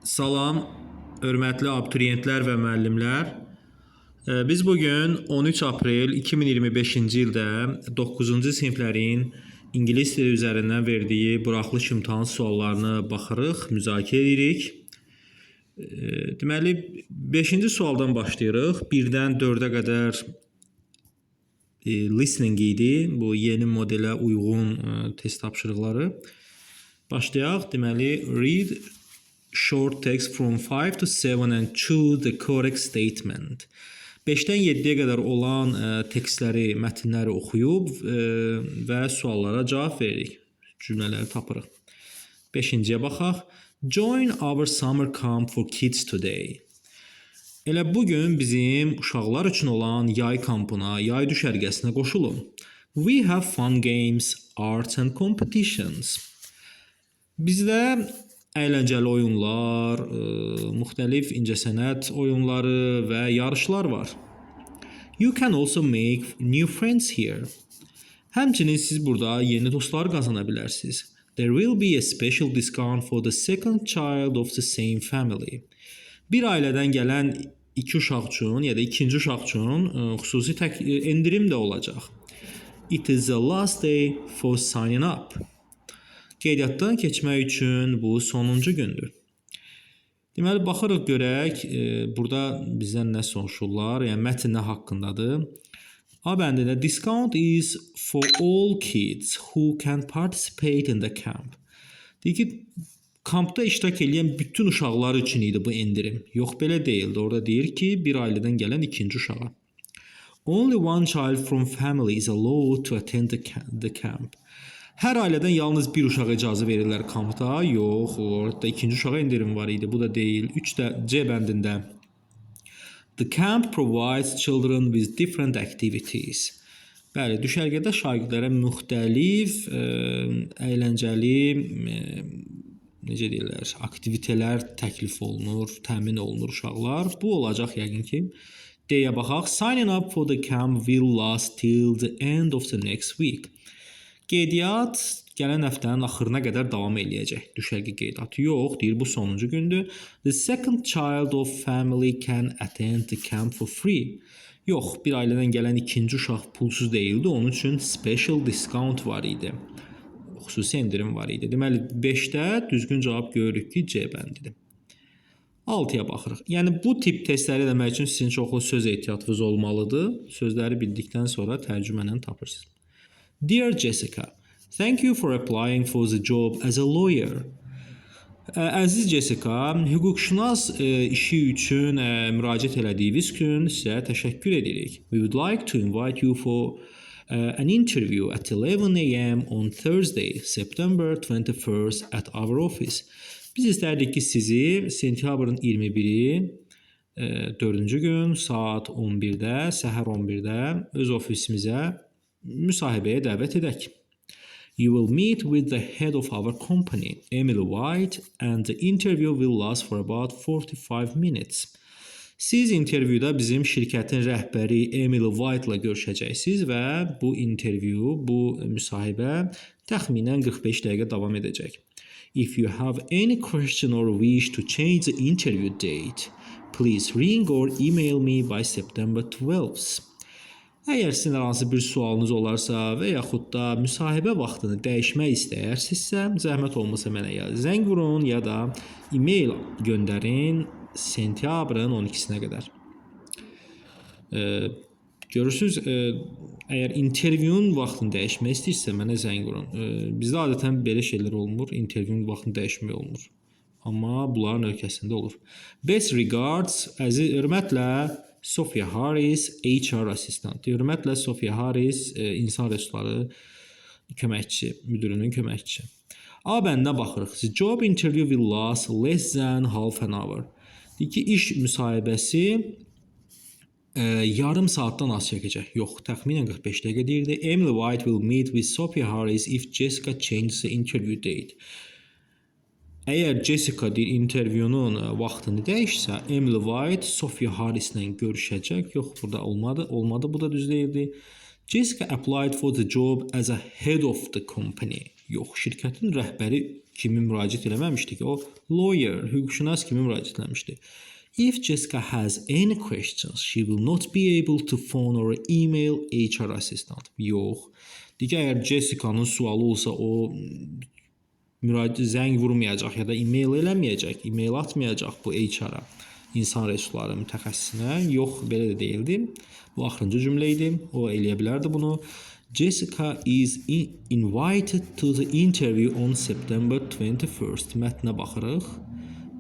Salam, hörmətli abituriyentlər və müəllimlər. Biz bu gün 13 aprel 2025-ci ildə 9-cu siniflərin ingilis dili üzərindən verdiyi buraxılış imtahan suallarını baxırıq, müzakirə edirik. Deməli, 5-ci sualdan başlayırıq. 1-dən 4-ə qədər listening idi. Bu yeni modelə uyğun test tapşırıqları. Başlayaq. Deməli, read short text from 5 to 7 and choose the correct statement. 5-dən 7-yə qədər olan tekstləri, mətnləri oxuyub və suallara cavab veririk. Cümlələri tapırıq. 5-ciyə baxaq. Join our summer camp for kids today. Elə bu gün bizim uşaqlar üçün olan yay kampına, yay düşərgəsinə qoşulun. We have fun games, arts and competitions. Bizdə əyləncəli oyunlar, müxtəlif incəsənət oyunları və yarışlar var. You can also make new friends here. Həmçinin siz burada yeni dostlar qazana bilərsiniz. There will be a special discount for the second child of the same family. Bir ailədən gələn iki uşaq üçün ya da ikinci uşaq üçün xüsusi endirim də olacaq. It is the last day for signing up. Qeydiyyatdan keçmək üçün bu sonuncu gündür. Deməli baxırıq görək burada bizdən nə soruşurlar, yəni mətn nə haqqındadır. A bəndində discount is for all kids who can participate in the camp. Deyir ki, kampda iştirak edən bütün uşaqlar üçün idi bu endirim. Yox, belə deyildi. Orada deyir ki, bir ailədən gələn ikinci uşağa. Only one child from family is allowed to attend the camp. Hər ailədən yalnız bir uşağa icazə verirlər kampda. Yox, orada ikinci uşağa endirim var idi. Bu da deyil. 3 də C bəndində. The camp provides children with different activities. Bəli, düşərgədə şagirdlərə müxtəlif əyləncəli necə deyirlər, aktivitələr təklif olunur, təmin olunur uşaqlar. Bu olacaq yəqin ki. D-yə baxaq. Signing up for the camp will last till the end of the next week. Qeydiyyat gələn həftənin axırına qədər davam eləyəcək. Düşərgə qeydiyyatı yox, deyir bu sonuncu gündür. The second child of family can attend the camp for free. Yox, bir ailədən gələn ikinci uşaq pulsuz deyildi. Onun üçün special discount var idi. Xüsusi endirim var idi. Deməli 5-də düzgün cavab görürük ki, C bəndidir. 6-ya baxırıq. Yəni bu tip testləri eləmək üçün sizin çoxlu söz ehtiyatınız olmalıdır. Sözləri bildikdən sonra tərcümə ilə tapırsınız. Dear Jessica, thank you for applying for the job as a lawyer. Əziz Jessica, hüquqşünas işi üçün müraciət elədiyiniz üçün sizə təşəkkür edirik. We would like to invite you for an interview at 11 a.m. on Thursday, September 21st at our office. Biz istərdik ki, sizi sentyabrın 21-i 4-cü gün saat 11-də, səhər 11-də öz ofisimizə müsahibəyə dəvət edək. You will meet with the head of our company, Emily White, and the interview will last for about 45 minutes. Siz intervyuda bizim şirkətin rəhbəri Emily White-la görüşəcəksiniz və bu intervyu, bu müsahibə təxminən 45 dəqiqə davam edəcək. If you have any question or wish to change the interview date, please ring or email me by September 12th. Əgər sizin hər hansı bir sualınız olarsa və yaxud da müsahibə vaxtını dəyişmək istəyərsinizsə, zəhmət olmasa mənə ya zəng vurun, ya da e-mail göndərin sentyabrın 12-sinə qədər. Görürsüz, əgər intervyunun vaxtını dəyişmək istəyirsə, mənə zəng vurun. Bizdə adətən belə şeylər olmur, intervyunun vaxtını dəyişmək olmur. Amma bunların ölkəsində olur. Best regards, əziz hörmətlə Sophia Harris, HR assistant. Hörmətlə Sophia Harris, insan resursları köməkçisi, müdirinin köməkçisi. A bəndinə baxırıq. The job interview will last less than half an hour. Deyir ki, iş müsahibəsi yarım saatdan az çəkəcək. Yox, təxminən 45 dəqiqə deyirdi. Emily White will meet with Sophia Harris if Jessica changes the interview date. Əgər Jessica deyir intervyunun vaxtını dəyişsə, Emily White Sophia Harrislə görüşəcək. Yox, burada olmadı. Olmadı, bu da düz deyildi. Jessica applied for the job as a head of the company. Yox, şirkətin rəhbəri kimi müraciət eləməmişdi ki, o lawyer, hüquqşünas kimi müraciət eləmişdi. If Jessica has any questions, she will not be able to phone or email HR assistant. Yox. Deyir ki, əgər Jessica-nın sualı olsa, o müraciət zəng vurmayacaq ya da e-mail eləməyəcək, e-mail atmayacaq bu HR-a, insan resursları mütəxəssisinə. Yox, belə də deyildi. Bu axırıncı cümlə idi. O eləyə bilərdi bunu. Jessica is invited to the interview on September 21st. Mətnə baxırıq.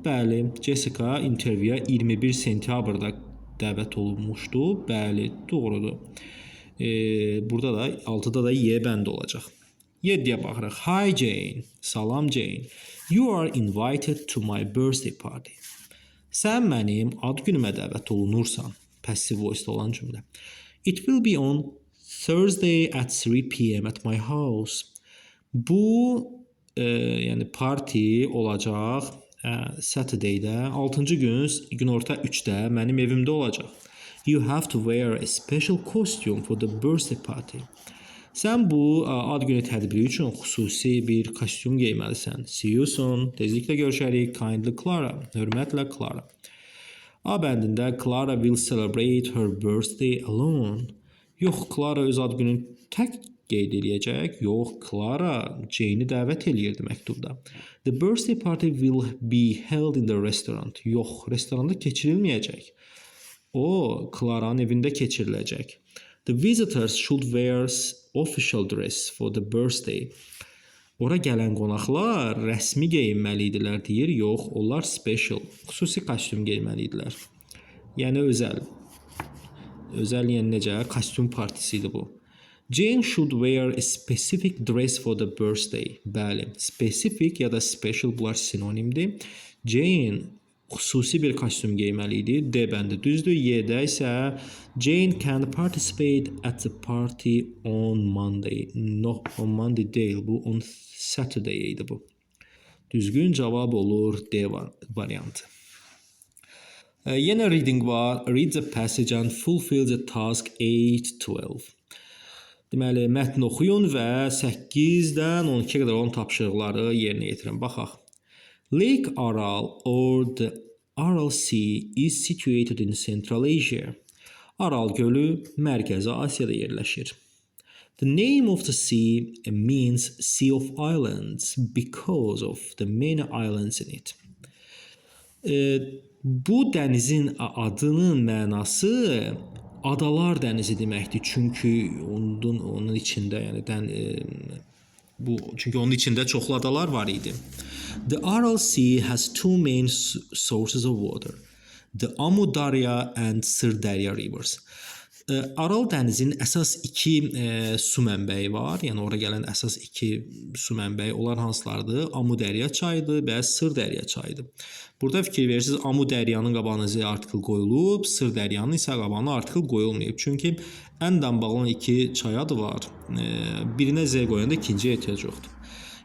Bəli, Jessica intervyuya 21 sentyabrda dəvət olunmuşdu. Bəli, doğrudur. Burada da 6-da da Y bəndi olacaq. 7-yə baxırıq. Hi Jane. Salam Jane. You are invited to my birthday party. Sən mənim ad günümə dəvət olunursan. Passive voice-da olan cümlə. It will be on Thursday at 3 p.m. at my house. Bu yəni parti olacaq Saturday-də 6-cı gün günorta 3-də mənim evimdə olacaq. You have to wear a special costume for the birthday party. Sən bu ad günü tədbiri üçün xüsusi bir kostyum geyməlisən. See you soon. Tezliklə görüşərik. Kindly Clara. Hörmətlə Clara. A bəndində Clara will celebrate her birthday alone. Yox, Clara öz ad gününü tək qeyd eləyəcək. Yox, Clara Jane-i dəvət eləyirdi məktubda. The birthday party will be held in the restaurant. Yox, restoranda keçirilməyəcək. O, Clara'nın evində keçiriləcək. The visitors should wear official dress for the birthday. Ora gələn qonaqlar rəsmi geyinməli idilər deyir. Yox, onlar special, xüsusi kostyum geyinməli idilər. Yəni özəl. Özəl yəni necə? Kostyum partisi idi bu. Jane should wear a specific dress for the birthday. Bəli, specific ya da special bunlar sinonimdir. Jane xüsusi bir kostyum geyməli idi. D bəndi düzdür. Y-də isə Jane can participate at the party on Monday. No, on Monday deyil bu, on Saturday idi bu. Düzgün cavab olur D variantı. Yenə reading var. Read the passage and fulfill the task 8-12. Deməli, mətni oxuyun və 8-dən 12-yə qədər olan tapşırıqları yerinə yetirin. Baxaq. Lake Aral or the Aral Sea is situated in Central Asia. Aral gölü Mərkəzi Asiyada yerləşir. The name of the sea means Sea of Islands because of the many islands in it. Bu dənizin adının mənası adalar dənizi deməkdir. Çünki onun içində, yəni bu çünki onun içində çoxlu adalar var idi. The Aral Sea has two main sources of water: the Amu Darya and Sırdarya rivers. Aral dənizinin əsas iki su mənbəyi var. Yəni ora gələn əsas iki su mənbəyi onlar hansılardır? Amu Dərya çayıdır və Sırdərya çayıdır. Burada fikir verirsiniz, Amu Dəryanın qabağına Z artikel qoyulub, Sırdəryanın isə qabağına artikel qoyulmayıb. Çünki N-dən bağlanan iki çay adı var. Birinə Z qoyanda ikinciyə ehtiyac yoxdur.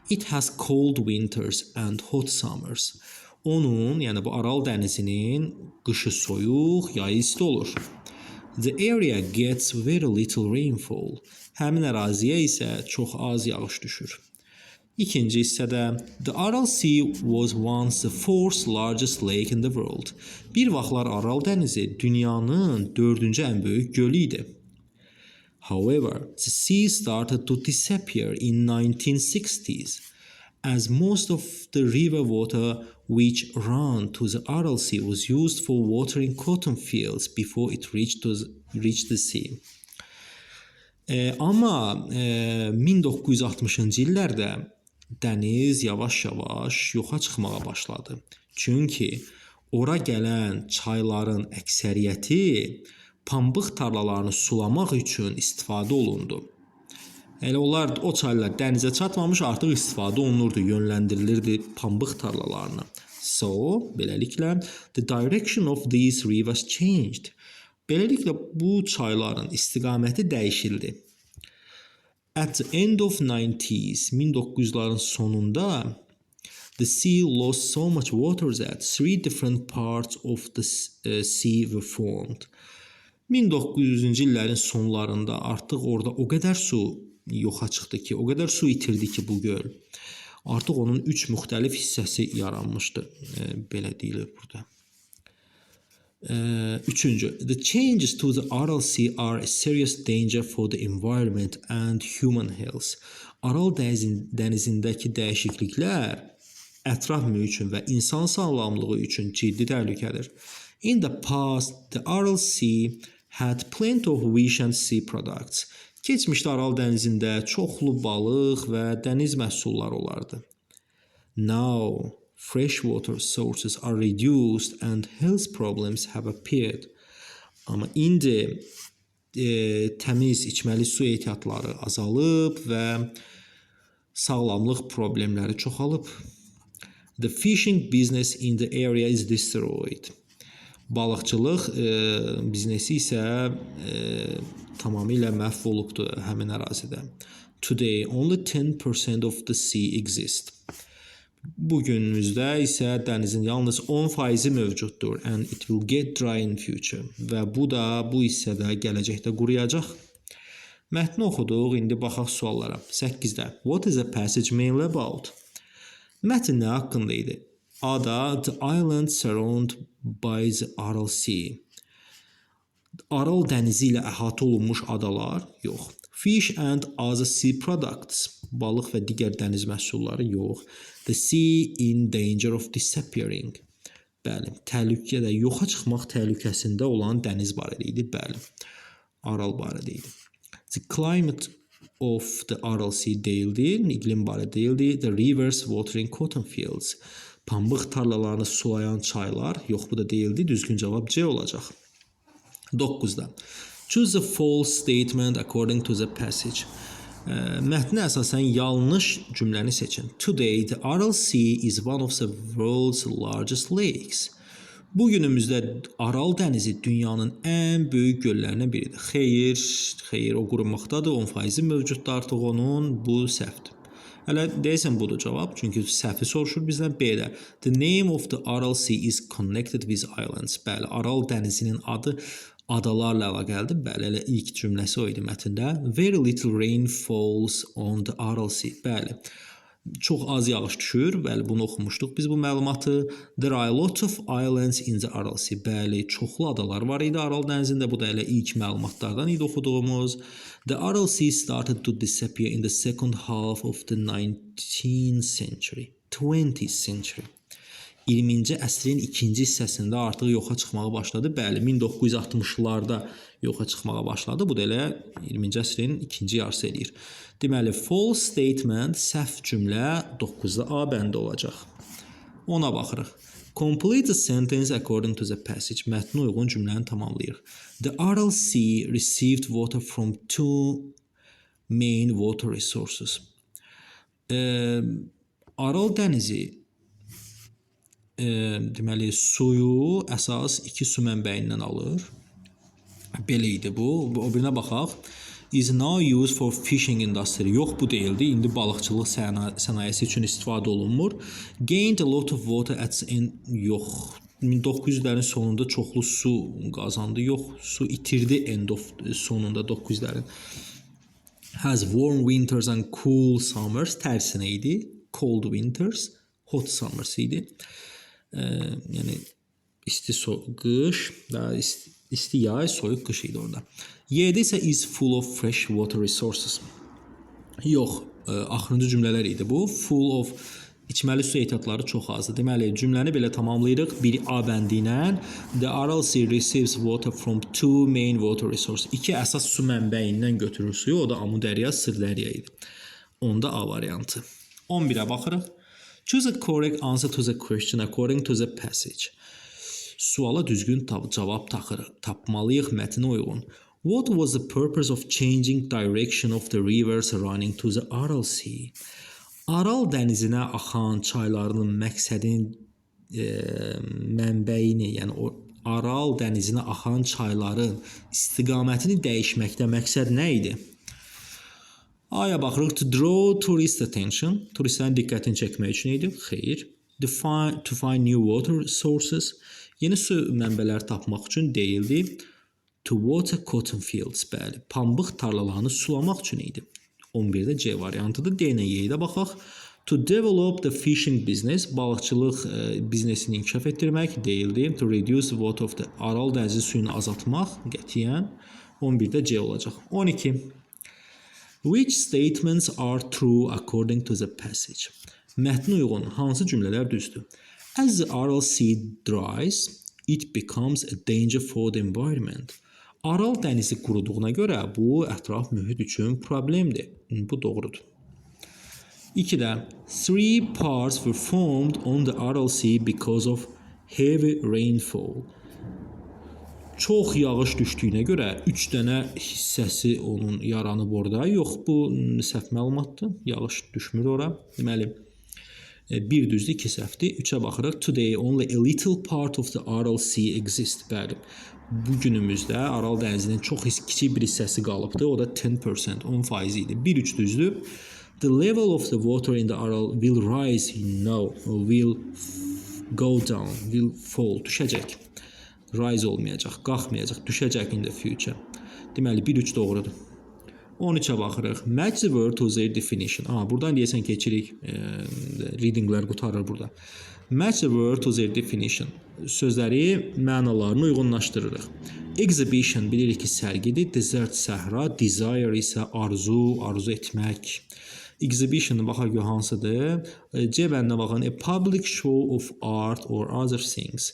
It has cold winters and hot summers. Onun, yəni bu Aral dənizinin qışı soyuq, yayı isti olur. The area gets very little rainfall. Həmin əraziyə isə çox az yağış düşür. İkinci hissədə The Aral Sea was once the fourth largest lake in the world. Bir vaxtlar Aral dənizi dünyanın dördüncü ən böyük gölü idi. However, the sea started to disappear in 1960s as most of the river water which ran to the Aral Sea was used for watering cotton fields before it reached the sea. Amma 1960-cı illərdə dəniz yavaş-yavaş yoxa çıxmağa başladı. Çünki ora gələn çayların əksəriyyəti pambıq tarlalarını sulamaq üçün istifadə olundu. Elə onlar o çaylar dənizə çatmamış artıq istifadə olunurdu, yönləndirilirdi pambıq tarlalarına. So, beləliklə the direction of these rivers changed. Beləliklə bu çayların istiqaməti dəyişildi. At the end of 90s, 1900-ların sonunda the sea lost so much water that three different parts of the sea were formed. 1900-cü illərin sonlarında artıq orada o qədər su yoxa çıxdı ki, o qədər su itirdi ki bu göl. Artıq onun 3 müxtəlif hissəsi yaranmışdı. Belə deyilir burada. Üçüncü, the changes to the Aral Sea are a serious danger for the environment and human health. Aral dənizindəki dəyişikliklər ətraf mühit üçün və insan sağlamlığı üçün ciddi təhlükədir. In the past, the Aral Sea had plenty of fish and sea products. Keçmişdə Aral dənizində çoxlu balıq və dəniz məhsulları olardı. Now, freshwater sources are reduced and health problems have appeared. Amma indi təmiz içməli su ehtiyatları azalıb və sağlamlıq problemləri çoxalıb. The fishing business in the area is destroyed. Balıqçılıq biznesi isə tamamilə məhv olubdur həmin ərazidə. Today only 10% of the sea exists. Bu günümüzdə isə dənizin yalnız 10%-i mövcuddur and it will get dry in future. Və bu da bu hissədə gələcəkdə quruyacaq. Mətni oxuduq, indi baxaq suallara. 8-də What is the passage mainly about? Mətn nə haqqında idi? A-da The island surrounded by the Aral Sea. Aral dənizi ilə əhatə olunmuş adalar? Yox. Fish and other sea products. Balıq və digər dəniz məhsulları? Yox. The sea in danger of disappearing. Bəli, təhlükədə, yoxa çıxmaq təhlükəsində olan dəniz barədə idi. Bəli. Aral barədə idi. The climate of the Aral Sea deyildi, iqlim barədə deyildi. The rivers watering cotton fields. Pambıq tarlalarını sulayan çaylar. Yox, bu da deyildi. Düzgün cavab C olacaq. 9-da. Choose the false statement according to the passage. Mətnə əsasən yanlış cümləni seçin. Today the Aral Sea is one of the world's largest lakes. Bu günümüzdə Aral dənizi dünyanın ən böyük göllərindən biridir. Xeyr, xeyr, o qurumaqdadır. 10% mövcuddur artıq onun. Bu səhvdir. Hələ deyəsən budur cavab. Çünki səhvi soruşur bizdən. B-də. The name of the Aral Sea is connected with islands. Bəli, Aral dənizinin adı adalarla əlaqəlidir. Bəli, elə ilk cümləsi o idi mətndə. Very little rain falls on the Aral Sea. Bəli. Çox az yağış düşür. Bəli, bunu oxumuşduq biz bu məlumatı. There are a lot of islands in the Aral Sea. Bəli, çoxlu adalar var idi Aral dənizində. Bu da elə ilk məlumatlardan idi oxuduğumuz. The Aral Sea started to disappear in the second half of the 19th century. 20th century. 20-ci əsrin ikinci hissəsində artıq yoxa çıxmağa başladı. Bəli, 1960-larda yoxa çıxmağa başladı. Bu da elə 20-ci əsrin ikinci yarısı eləyir. Deməli, false statement, səhv cümlə 9-da A bəndi olacaq. Ona baxırıq. Complete the sentence according to the passage. Mətnə uyğun cümləni tamamlayırıq. The Aral Sea received water from two main water resources. Aral dənizi deməli suyu əsas iki su mənbəyindən alır. Belə idi bu. O birinə baxaq. Is now used for fishing industry. Yox, bu deyildi. İndi balıqçılıq sənayesi üçün istifadə olunmur. Gained a lot of water at in yox. 1900-lərin sonunda çoxlu su qazandı. Yox, su itirdi end of sonunda 900-lərin. Has warm winters and cool summers. Tərsinə idi. Cold winters, hot summers idi. Yəni isti qış, daha isti yay, soyuq qış idi orada. Y-də isə is full of fresh water resources. Yox, axırıncı cümlələr idi bu. Full of içməli su ehtiyatları çox azdır. Deməli, cümləni belə tamamlayırıq bir A bəndi ilə. The Aral Sea receives water from two main water resources. İki əsas su mənbəyindən götürür suyu. O da Amudərya, Sırdərya idi. Onda A variantı. 11-ə baxırıq. Choose a correct answer to the question according to the passage. Suala düzgün cavab tapmalıyıq mətnə uyğun. What was the purpose of changing direction of the rivers running to the Aral Sea? Aral dənizinə axan çaylarının məqsədinin mənbəyini, yəni o Aral dənizinə axan çayların istiqamətini dəyişməkdə məqsəd nə idi? A-ya baxırıq. To draw tourist attention. Turistlərin diqqətini çəkmək üçün idi. Xeyr. To find new water sources. Yeni su mənbələri tapmaq üçün deyildi. To water cotton fields. Bəli, pambıq tarlalarını sulamaq üçün idi. 11-də C variantıdır. D ilə Y-də baxaq. To develop the fishing business, balıqçılıq biznesini inkişaf etdirmək deyildi. To reduce the water of the Aral dənizi suyunu azaltmaq qətiyyən. 11-də C olacaq. 12. Which statements are true according to the passage? Mətnə uyğun hansı cümlələr düzdür? As the Aral Sea dries, it becomes a danger for the environment. Aral dənizi quruduğuna görə bu ətraf mühit üçün problemdir. Bu doğrudur. 2-də three parts were formed on the Aral Sea because of heavy rainfall. Çox yağış düşdüyünə görə 3 dənə hissəsi onun yaranıb orada. Yox, bu səhv məlumatdır. Yağış düşmür ora. Deməli, bir düzdür, iki səhvdir. 3-ə baxırıq. Today only a little part of the Aral Sea exists. Bəli. Bu günümüzdə Aral dənizinin çox kiçik bir hissəsi qalıbdır. O da 10%, 10% idi. 1-3 düzdür. The level of the water in the Aral will rise. No, will go down, will fall, düşəcək. Rise olmayacaq, qalxmayacaq, düşəcək in the future. Deməli 1-3 doğrudur. 13-ə baxırıq. Match the word to their definition. Aha, buradan deyəsən keçirik. Readinglər qurtarır burada. Match the word to their definition. Sözləri mənalarını uyğunlaşdırırıq. Exhibition bilirik ki, sərgidir. Desert səhra, desire isə arzu, arzu etmək. Exhibition baxaq gör hansıdır. C bəndinə baxın. A public show of art or other things.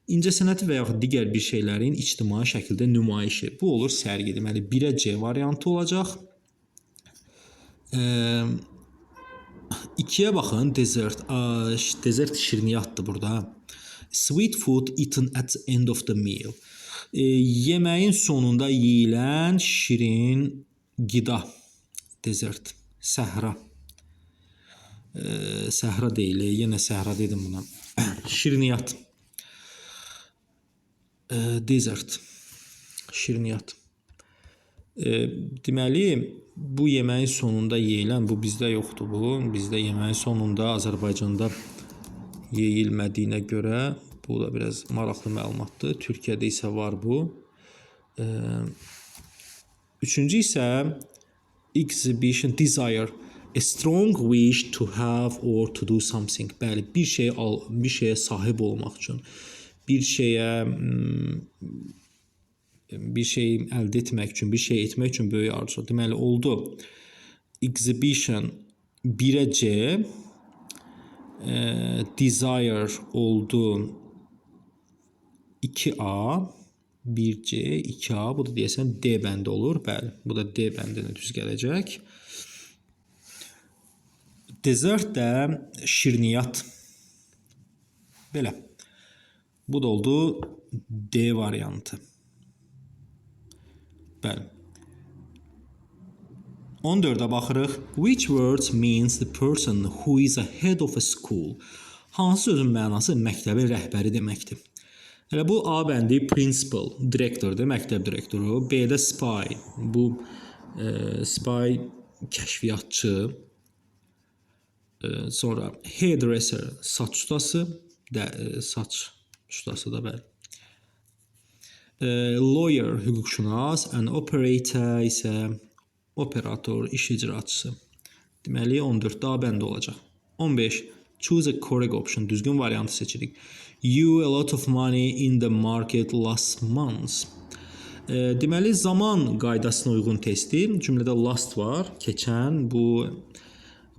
İncəsənəti və yaxud digər bir şeylərin ictimai şəkildə nümayişi. Bu olur sərgi. Deməli 1-ə C variantı olacaq. 2-yə baxın. Dessert. Dessert şirniyyatdır burada. Sweet food eaten at the end of the meal. Yeməyin sonunda yeyilən şirin qida. Dessert. Səhra. Səhra deyil, yenə səhra dedim buna. Şirniyyat. Dessert. Şirniyyat. Deməli, bu yeməyin sonunda yeyilən, bu bizdə yoxdur bu. Bizdə yeməyin sonunda Azərbaycanda yeyilmədiyinə görə bu da biraz maraqlı məlumatdır. Türkiyədə isə var bu. Üçüncü isə exhibition, desire, a strong wish to have or to do something. Bəli, bir şey al, bir şeyə sahib olmaq üçün, bir şeyə bir şey əldə etmək üçün, bir şey etmək üçün böyük arzu. Deməli oldu. Exhibition 1-ə C, desire oldu 2A, 1C, 2A. Bu da deyəsən D bəndi olur. Bəli, bu da D bəndinə düz gələcək. Dessert də şirniyyat. Belə. Bu da oldu D variantı. Bəli. 14-ə baxırıq. Which words means the person who is a head of a school? Hansı sözün mənası məktəbin rəhbəri deməkdir? Elə bu A bəndi principal, direktordur, məktəb direktoru. B-də spy. Bu spy kəşfiyyatçı. Sonra hairdresser, saç ustası, saç ustası da bəli. Lawyer, hüquqşünas, an operator isə operator, iş icraçısı. Deməli 14-də A bəndi olacaq. 15. Choose a correct option. Düzgün variantı seçirik. You a lot of money in the market last month. Deməli zaman qaydasına uyğun testdir. Cümlədə last var. Keçən bu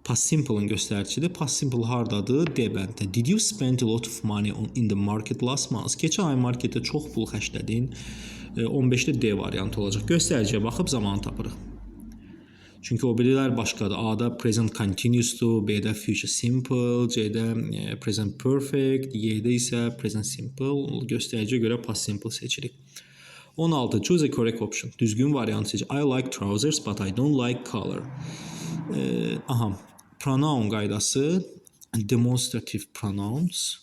past simple-ın göstəricisidir. Past simple hardadır? D bəndində. Did you spend a lot of money in the market last month? Keçən ay marketdə çox pul xərclədin. 15-də D variantı olacaq. Göstəriciyə baxıb zamanı tapırıq. Çünki o birilər başqadır. A-da present continuous-dur, B-də future simple, C-də present perfect, Y-də isə present simple. Göstəriciyə görə past simple seçirik. 16. Choose a correct option. Düzgün variantı seç. I like trousers, but I don't like color. Aha, pronoun qaydası, demonstrative pronouns,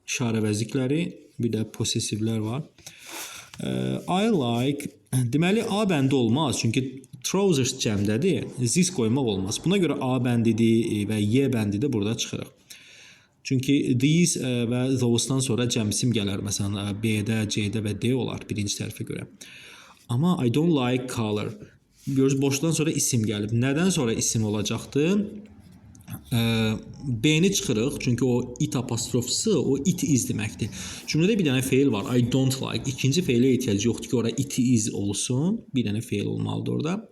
işarə vəzifələri, bir də possessivlər var. I like, deməli A bəndi olmaz, çünki trousers cəmdədir, this qoymaq olmaz. Buna görə A bəndidir və Y bəndi də burada çıxırıq. Çünki these və those-dan sonra cəm isim gələr. Məsələn, B-də, C-də və D olar birinci tərifə görə. Amma I don't like color. Görürsünüz, boşluqdan sonra isim gəlib. Nədən sonra isim olacaqdı? B-ni çıxırıq, çünki o it apostrofsu, o it is deməkdir. Cümlədə bir dənə feil var, I don't like. İkinci feilə ehtiyac yoxdur ki, ora it is olsun. Bir dənə feil olmalıdır orada.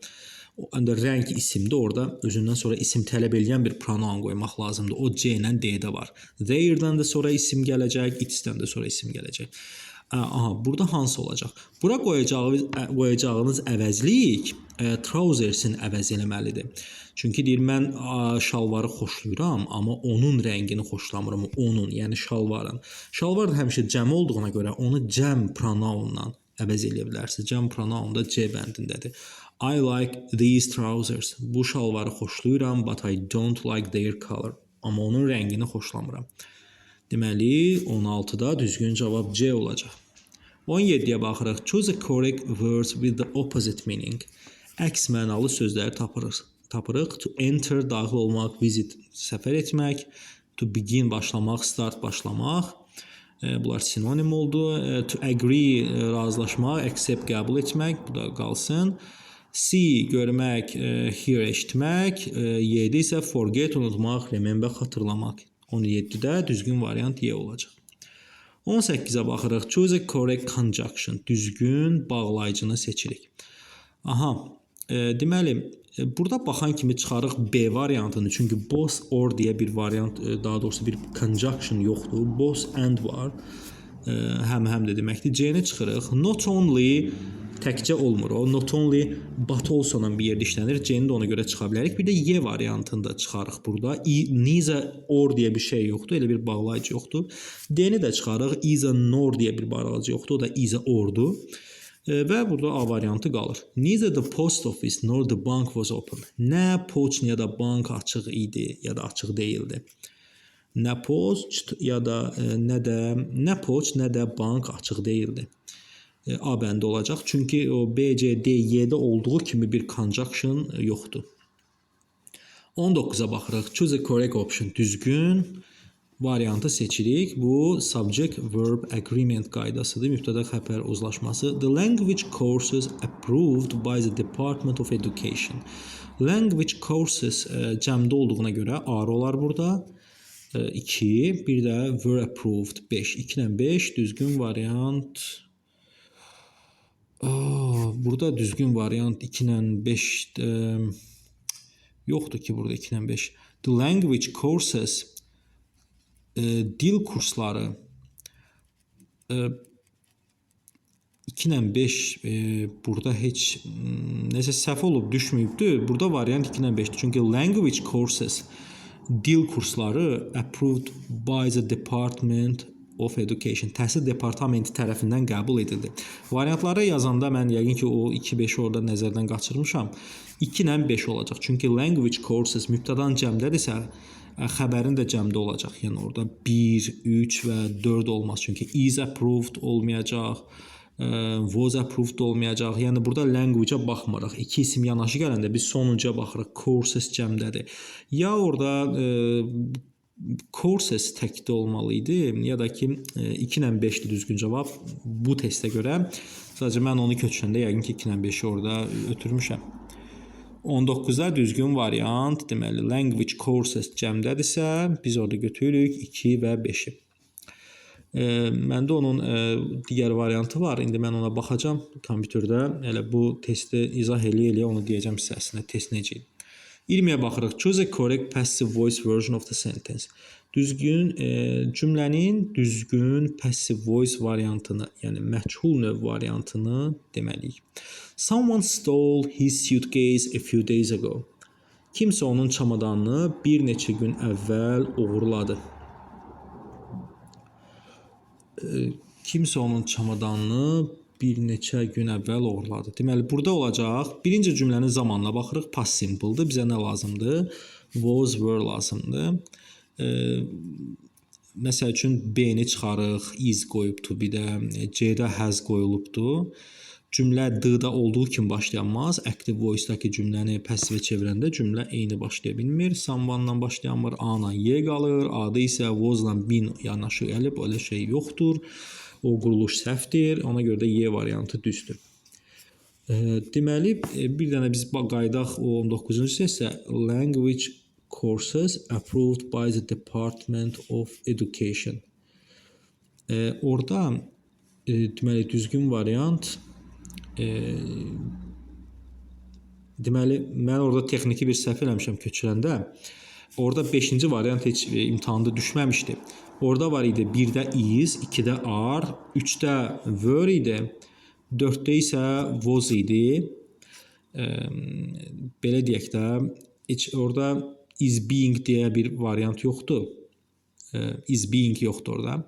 O rəng isimdir, orada özündən sonra isim tələb eləyən bir pronoun qoymaq lazımdır. O C ilə D-də var. Their-dən də sonra isim gələcək, its-dən də sonra isim gələcək. Aha, burada hansı olacaq? Bura qoyacağınız əvəzlik trousers'in əvəz eləməlidir. Çünki deyir, mən şalvarı xoşlayıram, amma onun rəngini xoşlamıram. Onun, yəni şalvarın. Şalvar da həmişə cəm olduğuna görə onu cəm pronounla əvəz eləyə bilərsiniz. Cəm pronoun da C bəndindədir. I like these trousers. Bu şalvarı xoşlayıram, but I don't like their color. Amma onun rəngini xoşlamıram. Deməli, 16-da düzgün cavab C olacaq. 17-yə baxırıq. Choose a correct words with the opposite meaning. Əks mənalı sözləri tapırıq. To enter, daxil olmaq, visit, səfər etmək, to begin, başlamaq, start, başlamaq. Bunlar sinonim oldu. To agree, razılaşmaq, accept, qəbul etmək, bu da qalsın. See, görmək, hear, eşitmək. 7 isə forget, unutmaq, remember, xatırlamaq. 17-də düzgün variant Y olacaq. 18-ə baxırıq. Choose a correct conjunction. Düzgün bağlayıcını seçirik. Aha, deməli, burada baxan kimi çıxarıq B variantını. Çünki both or deyə bir variant, daha doğrusu bir conjunction yoxdur. Both and var. Həm-həm də deməkdir. C-ni çıxırıq. Not only təkcə olmur. O not only but also-la bir yerdə işlənir. C-ni də ona görə çıxa bilərik. Bir də Y variantını da çıxarıq burada. Neither or deyə bir şey yoxdur. Elə bir bağlayıcı yoxdur. D-ni də çıxarıq. Either nor deyə bir bağlayıcı yoxdur. O da either or'dur. Və burada A variantı qalır. Neither the post office nor the bank was open. Nə poçt ya da bank açıq idi ya da açıq deyildi. Nə poçt ya da nə poçt nə də bank açıq deyildi. A bəndi olacaq. Çünki o B, C, D, Y-də olduğu kimi bir conjunction yoxdur. 19-a baxırıq. Choose a correct option. Düzgün variantı seçirik. Bu subject verb agreement qaydasıdır. Mübtəda xəbər uzlaşması. The language courses approved by the Department of Education. Language courses cəmdə olduğuna görə are olar burada. 2, bir də were approved 5. 2 ilə 5 düzgün variant. Burada düzgün variant 2 ilə 5 yoxdur ki burada 2 ilə 5. The language courses dil kursları 2 ilə 5 burada heç nəsə səhv olub düşməyibdir. Burada variant 2 ilə 5-dir. Çünki language courses dil kursları approved by the Department of Education Təhsil Departamenti tərəfindən qəbul edildi. Variantları yazanda mən yəqin ki o 2-5-i orada nəzərdən qaçırmışam. 2 ilə 5 olacaq. Çünki language courses mübtədan cəmdədirsə, xəbərin də cəmdə olacaq. Yəni orada 1, 3 və 4 olmaz. Çünki is approved olmayacaq, was approved olmayacaq. Yəni burada language-a baxmırıq. İki isim yanaşı gələndə biz sonuncuya baxırıq. Courses cəmdədir. Ya orada courses təkdə olmalı idi, ya da ki 2 ilə 5-dir düzgün cavab bu testə görə. Sadəcə mən onu köçürəndə yəqin ki 2 ilə 5-i orada ötürmüşəm. 19-da düzgün variant, deməli language courses cəmdədirsə, biz orada götürürük 2 və 5-i. Məndə onun digər variantı var. İndi mən ona baxacağam kompüterdə. Elə bu testi izah eləyə-eləyə onu deyəcəm sizə əslində test necə idi. 20-yə baxırıq. Choose a correct passive voice version of the sentence. Düzgün cümlənin düzgün passive voice variantını, yəni məchul növ variantını deməliyik. Someone stole his suitcase a few days ago. Kimsə onun çamadanını bir neçə gün əvvəl oğurladı. Kimsə onun çamadanını bir neçə gün əvvəl oğurladı. Deməli, burada olacaq. Birinci cümlənin zamanına baxırıq. Past simple-dır. Bizə nə lazımdır? Was, were lazımdır. Məsəl üçün B-ni çıxarıq. Is qoyubdur bir də. C-də has qoyulubdur. Cümlə D-da olduğu kimi başlayanmaz. Active voice-dakı cümləni passivə çevirəndə cümlə eyni başlaya bilmir. Someone-la başlayanmır. A-la Y qalır. A-da isə was-la been yanaşı gəlib. Elə şey yoxdur. O quruluş səhvdir. Ona görə də Y variantı düzdür. Deməli, bir dənə biz qayıdaq o 19-cu hessə language courses approved by the Department of Education. Orada deməli düzgün variant deməli mən orada texniki bir səhv eləmişəm köçürəndə. Orada 5-ci variant heç imtahanda düşməmişdi. Orada var idi 1-də is, 2-də are, 3-də were idi, 4-də isə was idi. Belə deyək də, heç orada is being deyə bir variant yoxdur. Is being yoxdur orada.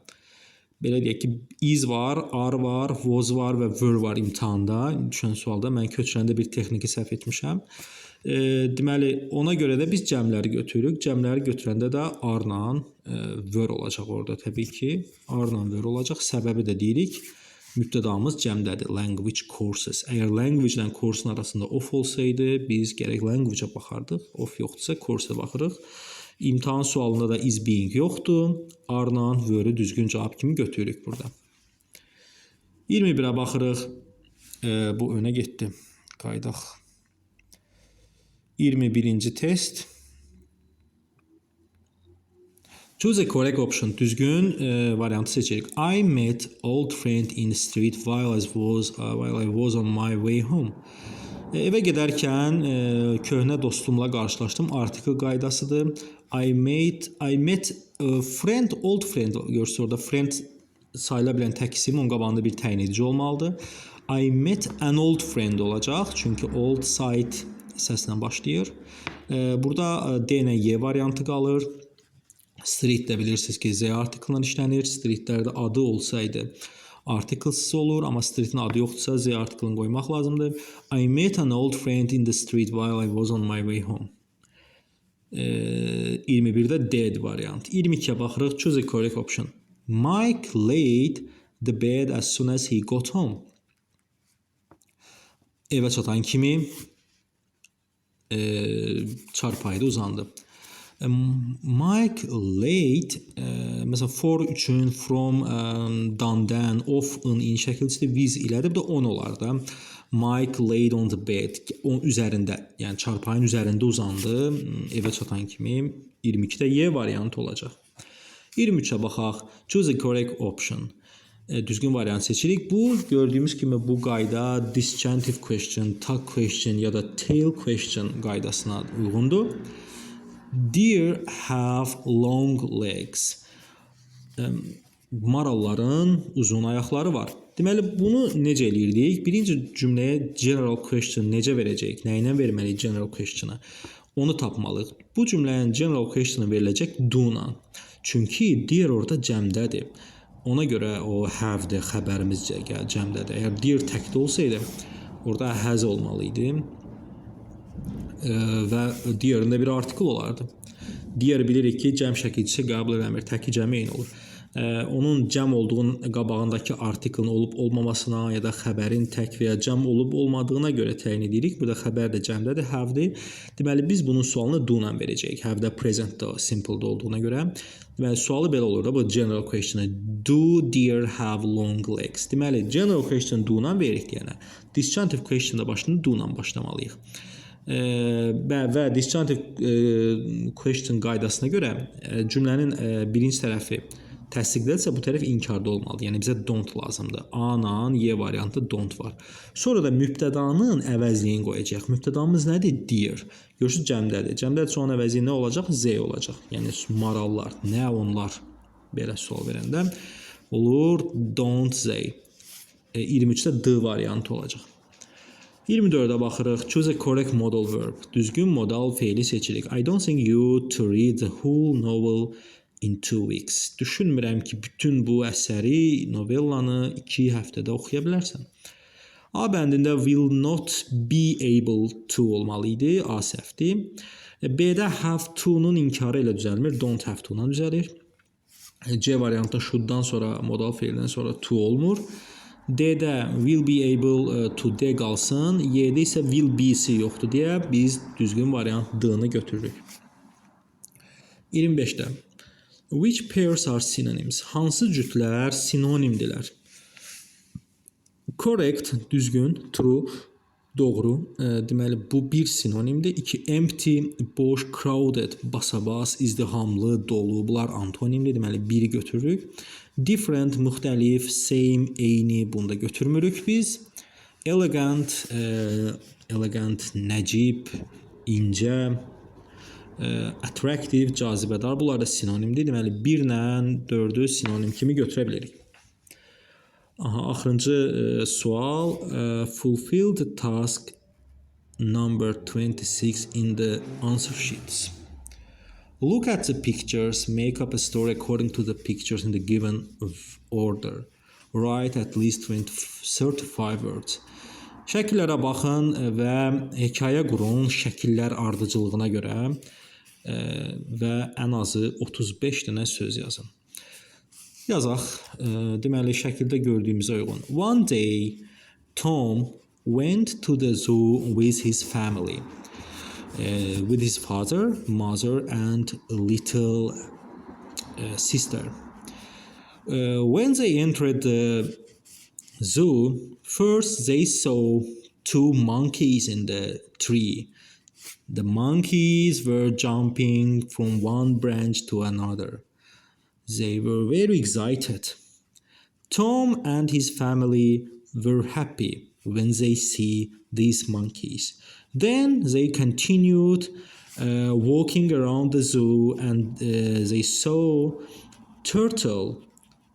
Belə deyək ki, is var, are var, was var və were var imtahanda. Düşən sualda mən köçürəndə bir texniki səhv etmişəm. Deməli, ona görə də biz cəmləri götürürük. Cəmləri götürəndə də are-la were olacaq orada təbii ki. Are-la were olacaq. Səbəbi də deyirik. Mübtədamız cəmdədir. Language courses. Əgər language ilə course-un arasında of olsaydı, biz gərək language-a baxardıq. Of yoxdursa course-a baxırıq. İmtahan sualında da is being yoxdur. Are-la were-ü düzgün cavab kimi götürürük burada. 21-ə baxırıq. Bu önə getdi. Qayıdaq. 21-ci test. Choose a correct option. Düzgün variantı seçirik. I met old friend in the street while I was on my way home. Evə gedərkən köhnə dostumla qarşılaşdım. Article qaydasıdır. I met friend, old friend. Görürsünüz orada friend sayıla bilən tək isim, onun qabağında bir təyin edici olmalıdır. I met an old friend olacaq. Çünki old site səslə başlayır. Burada D ilə Y variantı qalır. Street də bilirsiniz ki, Z artiklına işlənir. Streetlərdə adı olsaydı articlesiz olur, amma streetin adı yoxdursa Z artiklını qoymaq lazımdır. I met an old friend in the street while I was on my way home. 21-də D variant. 22-yə baxırıq. Choose a correct option. Mike laid the bed as soon as he got home. Evə çatan kimi çarpayıda uzandı. Mike laid, məsələn for üçün from, done-dən, of, in, in şəkilçidir, with ilədir. Bu da on olar da. Mike laid on the bed. Onun üzərində, yəni çarpayının üzərində uzandı. Evə çatan kimi 22-də Y variantı olacaq. 23-ə baxaq. Choose a correct option. Düzgün variant seçirik. Bu gördüyümüz kimi bu qayda disjunctive question, tag question ya da tail question qaydasına uyğundur. Deer have long legs. Maralların uzun ayaqları var. Deməli, bunu necə eləyirdik? Birinci cümləyə general question necə verəcəyik? Nə ilə verməliyik general question'a? Onu tapmalıyıq. Bu cümlənin general question'ı veriləcək do-la. Çünki deer orada cəmdədir. Ona görə o have-dir, xəbərimiz cəmdədir. Əgər deer təkdə olsaydı, orada has olmalı idi. Və deer'in də bir artikel olardı. Deer bilirik ki, cəm şəkilçisi qəbul eləmir, təki cəmi eyni olur. Onun cəm olduğunun qabağındakı artikelin olub olmamasına ya da xəbərin tək və ya cəm olub olmadığına görə təyin edirik. Burada xəbər də cəmdədir, have-dir. Deməli, biz bunun sualını do-la verəcəyik. Have-də present-də, simple-də olduğuna görə. Deməli, sualı belə olur da, bu general question-ı. Do deer have long legs? Deməli, general question do-la veririk deyənə. Disjunctive question-da başını do-la başlamalıyıq. Və disjunctive question qaydasına görə cümlənin birinci tərəfi təsdiqdədirsə, bu tərəf inkarda olmalıdır. Yəni bizə don't lazımdır. A-la Y variantı don't var. Sonra da mübtədanın əvəzliyini qoyacağıq. Mübtədamız nədir? Deer. Görürsünüz cəmdədir. Cəmdədirsə onun əvəzliyi nə olacaq? Z olacaq. Yəni marallar. Nə onlar? Belə sual verəndə olur don't they. 23-də D variantı olacaq. 24-ə baxırıq. Choose a correct modal verb. Düzgün modal feili seçirik. I don't think you to read the whole novel in 2 weeks. Düşünmürəm ki, bütün bu əsəri, novellanı 2 həftədə oxuya bilərsən. A bəndində will not be able to olmalı idi. A səhvdir. B-də have to-nun inkarı ilə düzəlmir. Don't have to-dan düzəlir. C variantında should-dan sonra, modal feildən sonra to olmur. D-də will be able to D qalsın. Y-də isə will be-si yoxdur deyə biz düzgün variant D-ni götürürük. 25-də Which pairs are synonyms? Hansı cütlər sinonimdirlər? Correct, düzgün, true, Doğru. Deməli bu bir sinonimdir. 2 empty, boş, crowded, basabas, izdihamlı, dolu. Bunlar antonimdir. Deməli biri götürürük. Different, müxtəlif, same, eyni, bunu da götürmürük biz. Elegant, elegant, nəcib, incə, attractive, cazibədar. Bunlar da sinonimdir. Deməli 1 ilə 4-ü sinonim kimi götürə bilirik. Aha, axırıncı sual. Fulfill the task number 26 in the answer sheets. Look at the pictures, make up a story according to the pictures in the given order. Write at least 35 words. Şəkillərə baxın və hekayə qurun şəkillər ardıcıllığına görə və ən azı 35 dənə söz yazın. Yazaq. Deməli şəkildə gördüyümüzə uyğun. One day Tom went to the zoo with his family. With his father, mother and little sister. When they entered the zoo, first they saw two monkeys in the tree. The monkeys were jumping from one branch to another. They were very excited. Tom and his family were happy when they see these monkeys. Then they continued walking around the zoo and they saw turtle,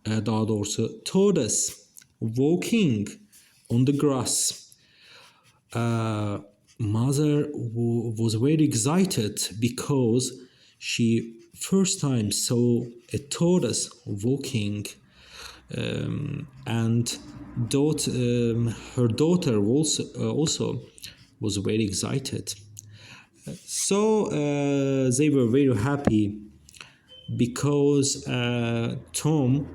daha doğrusu tortoise, walking on the grass. Mother was very excited because she first time saw a tortoise walking, and her daughter also was very excited. So they were very happy because Tom,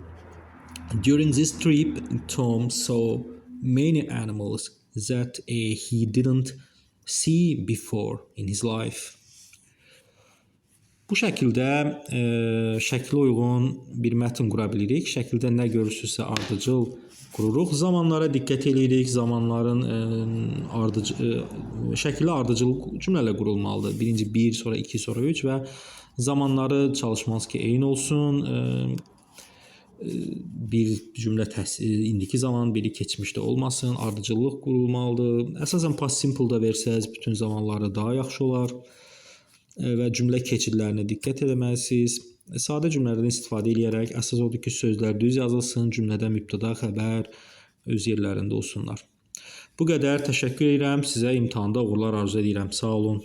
during this trip, Tom saw many animals that he didn't see before in his life. Bu şəkildə şəklə uyğun bir mətn qura bilirik. Şəkildə nə görürsünüzsə ardıcıl qururuq. Zamanlara diqqət eləyirik. Zamanların şəkildə ardıcıl cümlələr qurulmalıdır. Birinci 1, sonra 2, sonra 3 və zamanları çalışmalıyız ki, eyni olsun. Bir cümlə indiki zaman, biri keçmişdə olmasın, ardıcıllıq qurulmalıdır. Əsasən past simple-da versəz bütün zamanları daha yaxşı olar və cümlə keçidlərinə diqqət etməlisiniz. Sadə cümlələrdən istifadə eləyərək əsas odur ki, sözlər düz yazılsın, cümlədə mübtəda, xəbər öz yerlərində olsunlar. Bu qədər. Təşəkkür edirəm. Sizə imtahanda uğurlar arzu edirəm. Sağ olun.